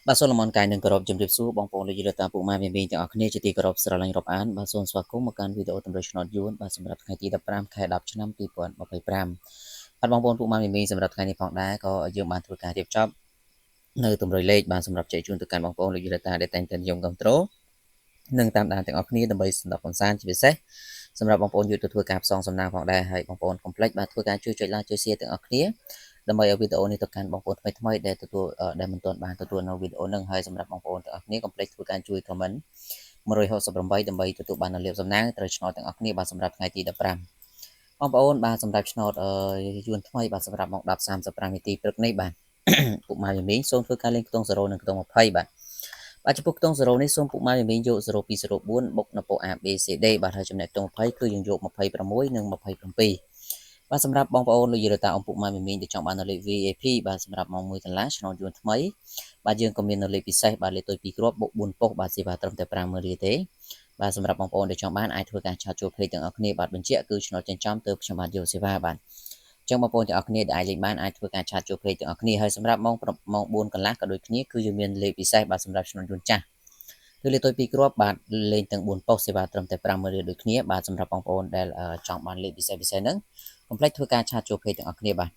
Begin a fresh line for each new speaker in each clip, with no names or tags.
បាទសូមលំអរកាយនឹងគោរពជំរាបសួរបងប្អូនលោកយាយតាពុកម៉ែមីមីទាំងអស់គ្នាជាទីគោរពស្រឡាញ់រាប់អានបាទសូមស្វាគមន៍មកកាន់វីដេអូតម្រុយឆ្នោតយួនបាទសម្រាប់ថ្ងៃទី15ខែ10ឆ្នាំ2025បាទបងប្អូនពុកម៉ែមីមីសម្រាប់ថ្ងៃនេះផងដែរក៏យើងបានធ្វើការរៀបចំនៅតម្រុយលេខបាទសម្រាប់ចែកជូនទៅកាន់បងប្អូនលោកយាយតាដែលតែងតែនិយមគ្រប់ត្រូលនិងតាមដានទាំងអស់គ្នាដើម្បីស្ដាប់កម្សាន្តជាពិសេសសម្រាប់បងប្អូនយកទៅធ្វើការផ្សងសំណាងផងដែរហើយបងប្អូនកុំភ្លេចបាទធ្វើការជួយចុច like ជួយ share ទាំងអស់គ្នាដើម្បីឲ្យវីដេអូនេះទៅកាន់បងប្អូនថ្មីៗដែលទទួលដែលមិនទាន់បានទទួលនៅវីដេអូនឹងហើយសម្រាប់បងប្អូនទាំងអស់គ្នាកុំភ្លេចធ្វើការជួយ comment 168ដើម្បីទទួលបាននូវលាភសំណាងត្រូវឆ្នោតទាំងអស់គ្នាបាទសម្រាប់ថ្ងៃទី15បងប្អូនបាទសម្រាប់ឆ្នោតយួនថ្មីបាទសម្រាប់ម៉ោង10:35នាទីព្រឹកនេះបាទពុកម៉ែមីងសូមធ្វើការលេងខ្ទង់0និងខ្ទង់20បាទបាទចំពោះខ្ទង់0នេះសូមពុកម៉ែមីងយក0204បុកនៅពោ A B C D បាទហើយចំណែកខ្ទង់20គឺយើងយក26និង27បាទសម្រាប់បងប្អូនលោកយាយតាអង្គពុកម៉ែមីងដែលចង់បាននៅលេខ VIP បាទសម្រាប់ម៉ោង1កន្លះឆ្នោតយួនថ្មីបាទយើងក៏មាននៅលេខពិសេសបាទលេខតុយ2គ្រាប់បុក4ប៉ុស្តិ៍បាទសេវាត្រឹមតែ50000រៀលទេបាទសម្រាប់បងប្អូនដែលចង់បានអាចធ្វើការឆាតចូល page ទាំងអស់គ្នាបាទបញ្ជាក់គឺឆ្នោតចិញ្ចំទៅខ្ញុំបាទយកសេវាបាទចឹងបងប្អូនទាំងអស់គ្នាដែលអាចលេងបានអាចធ្វើការឆាតចូល page ទាំងអស់គ្នាហើយសម្រាប់ម៉ោងម៉ោង4កន្លះក៏ដូចគ្នាគឺយើងមានលេខពិសេសបាទសម្រាប់ឆ្នោតយួនចាស់គឺលេខតុយ2គ្រាប់បាទលេងទាំង4ប៉ុស្តិ៍សេវាត្រឹមតែ50000រៀលដូចគ្នាបាទសម្រាប់បងប្អូនដែលចង់បានលេខពិសេសពិសេសហ្នឹងកុំភ្លេចធ្វើការឆាតចូល page ទាំងអស់គ្នាបាទ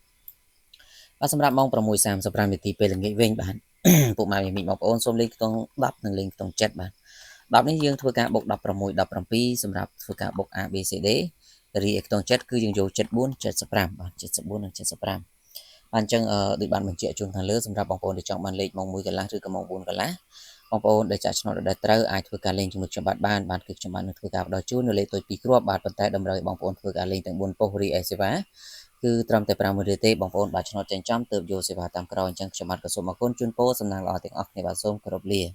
បាទសម្រាប់ម៉ោង6:35នាទីពេលល្ងាចវិញបាទពុកម៉ែមីបងប្អូនសូមលេងខ្ទង់10និងលេងខ្ទង់7បាទ10នេះយើងធ្វើការបូក16 17សម្រាប់ធ្វើការបូក A B C D រីឯខ្ទង់7គឺយើងយក74 75បាទ74និង75បាទអញ្ចឹងដូចបានបញ្ជាក់ជូនខាងលើសម្រាប់បងប្អូនដែលចង់បានលេខម៉ោង1កន្លះឬក៏ម៉ោង4កន្លះបងប្អូនដែលចាក់ឆ្នោតដែលត្រូវអាចធ្វើការលេងជាមួយខ្ញុំបាទបានបាទគឺខ្ញុំបាទនឹងធ្វើការផ្ដល់ជូននៅលេខតុយ2គ្រាប់បាទប៉ុន្តែតម្រូវឲ្យបងប្អូនធ្វើការលេងទាំង4ប៉ុស្តិ៍រីឯសេវាគឺត្រឹមតែ5រៀលទេបងប្អូនបាទឆ្នោតចេញចំទើបយកសេវាតាមក្រោយអញ្ចឹងខ្ញុំបាទក៏សូមអរគុណជូនពរសំណាងល្អទាំងអស់គ្នាបាទសូមគោរពលា។